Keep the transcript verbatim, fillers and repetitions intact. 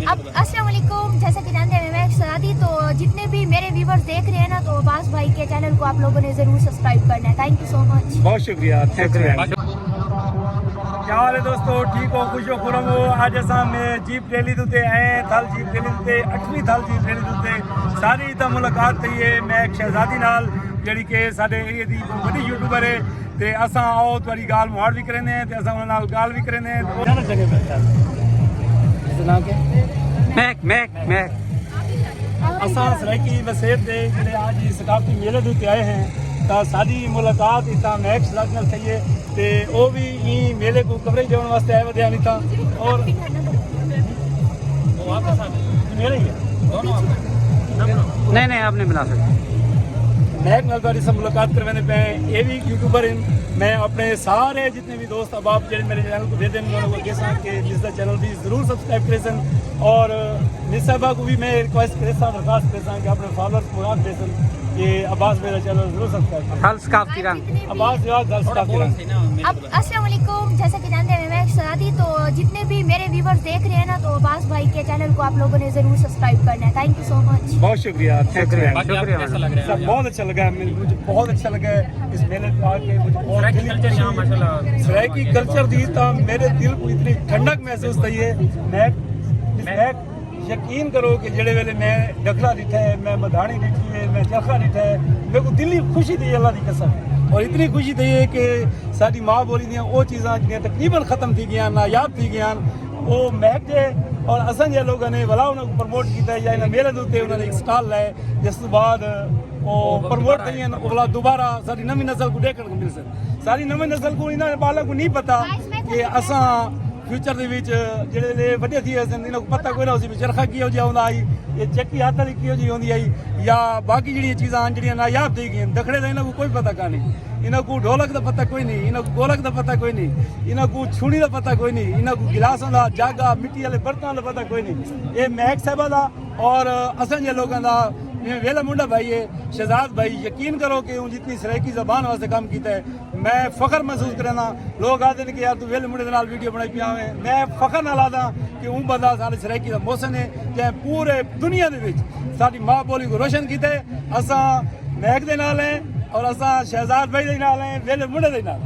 اب السلام علیکم، جیسا کہ جانتے ہیں میں شہزادی، تو جتنے بھی میرے ویورز دیکھ رہے ہیں نا، تو عباس بھائی کے چینل کو آپ لوگوں نے ضرور سبسکرائب کرنا ہے۔ تھینک یو سو مچ۔ بہت شکریہ، تھینکس مین۔ کیا حال ہے دوستو؟ ٹھیک ہو؟ خوش ہو؟ خرم ہو؟ اڄ اساں میں جیپ ریلی دے اتے آئے ہیں، تھل جیپ ریلی دے اتے، اٹھویں تھل جیپ ریلی دے اتے۔ ساری اتھاں ملاقات تھئی ہے میک شہزادی نال، جیڑھی کہ ساݙے ایریا دی وݙی یوٹیوبر ہے۔ تے اساں آؤ تہاݙی ڳالھ مہاڑ وی کریندے ہیں تے اساں انہاں نال ڳالھ وی کریندے ہیں۔ میک، میک، میک۔ اساں سرائیکی وسیب دے جیڑھے اڄ ثقافتی میلے دے اتے آئے ہیں، تاں ساݙی ملاقات اتھاں میک شہزادی نال تھئی ہے۔ تے او وی ایں میلے کوں کوریج ݙیوݨ واسطے آئے ودے ہن اتھاں۔ اور میرے ہی ہے۔ نہیں، نہیں، آپ نہیں بنا سکتے۔ میک نال تہاݙی سب ملاقات کرویندے پئے ہیں۔ اے وی یوٹیوبر ہیں۔ میں اپݨے سارے جتنے بھی دوست احباب جیڑھے میرے چینل کوں ݙیہدن، انہاں کوں کہساں کہ اس دا چینل دی ضرور سبسکرائب کریسن۔ اور مس صاحبہ کوں بھی میں ریکویسٹ کریساں، درخواست کریساں کہ اپݨے فالوورز کوں آکھ ݙیسن کہ عباس بھائی دا چینل ضرور سبسکرائب کرن۔ تھل ثقافتی رنگ۔ عباس جواد تھل ثقافتی رنگ۔ اب السلام علیکم، جیسا کہ جانتے ہیں میں شہزادی، تو جتنے بھی میرے ویورز دیکھ رہے ہیں نا، تو عباس بھائی کے چینل کو آپ لوگوں نے ضرور سبسکرائب کرنا ہے۔ تھینک یو سو مچ۔ بہت شکریہ، تھینکس مین۔ باقی آپ کو کیسا لگ رہا ہے؟ سر، بہت اچھا لگا ہے، مجھے بہت اچھا لگا ہے اس میلے پہ آ کے، مجھے بہت سرائیکی دل کلچر یہاں خوشی، ماشاءاللہ سرائیکی کلچر دی تاں میرے دل کو اتنی ٹھنڈک محسوس تھی ہے۔ میں، میں یقین کرو کہ جڑے ویلے میں ڈکھلا ݙٹھا ہے، میں مدھاݨی ݙٹھی ہے، میں چرخا ݙٹھا ہے، میرے کو دلی خوشی تھی، اللہ دی قسم۔ اور اتنی خوشی تھی ہے کہ ساݙی ماں بولی دیاں او چیزاں جڑیاں تقریباً ختم تھی ڳیاں، نایاب تھی ڳیاں، او مہک جے اور اساں جے لوگاں نے ولا انہاں کو پروموٹ کیتا ہے یا انہاں میلے دے اتے انہاں نے ایک سٹال لائے، جس تو بعد او پروموٹ تھئی ہیں، او ولا دوبارہ ساݙی نویں نسل کو ݙیکھݨ کو مل سڳے۔ ساݙی نویں نسل کو، انہاں دے ٻالاں کو نہیں پتہ کہ اساں فیوچر دے وچ جڑے لے وݙے تھی ویسن، انہاں کو پتہ کوئی نہ ہوسی بھی چرخا کیہو جہا ہوندا ہئی، یہ چکی ہتھ والی کیہو جہی ہوندی ہئی، یا باقی جڑیاں چیزاں ہن جڑیاں نایاب تھی ڳئین، دکھڑے دا انہاں کو کوئی پتہ کائنی۔ انہاں کو ڈھولک دا پتہ کوئی نہیں، انہاں کو گولک دا پتہ کوئی نہیں، انہاں کو چھوڑی دا پتہ کوئی نہیں، انہاں کو گلاساں دا، جاگا، مٹی والے برتناں دا پتہ کوئی نہیں۔ اے مہک صاحبہ دا اور اساں جے لوگاں دا، جیویں ویلا منڈا بھائی ہے، شہزاد بھائی، یقین کرو کہ اوں جتنی سرائیکی زبان واسطے کم کیتا ہے، میں فخر محسوس کریندا۔ لوگ آہدے نے کہ یار توں ویلے منڈے دے نال ویڈیو بݨائی پیا ہوئے، میں فخر نال آہداں کہ اوں بندہ ساݙے سرائیکی دا محسن ہے، جیں پورے دنیا دے وچ ساݙی ماں بولی کو روشن کیتا ہے۔ اساں مہک دے نال ہیں اور اساں شہزاد بھائی دے نال ہیں، ویلے منڈے دے نال۔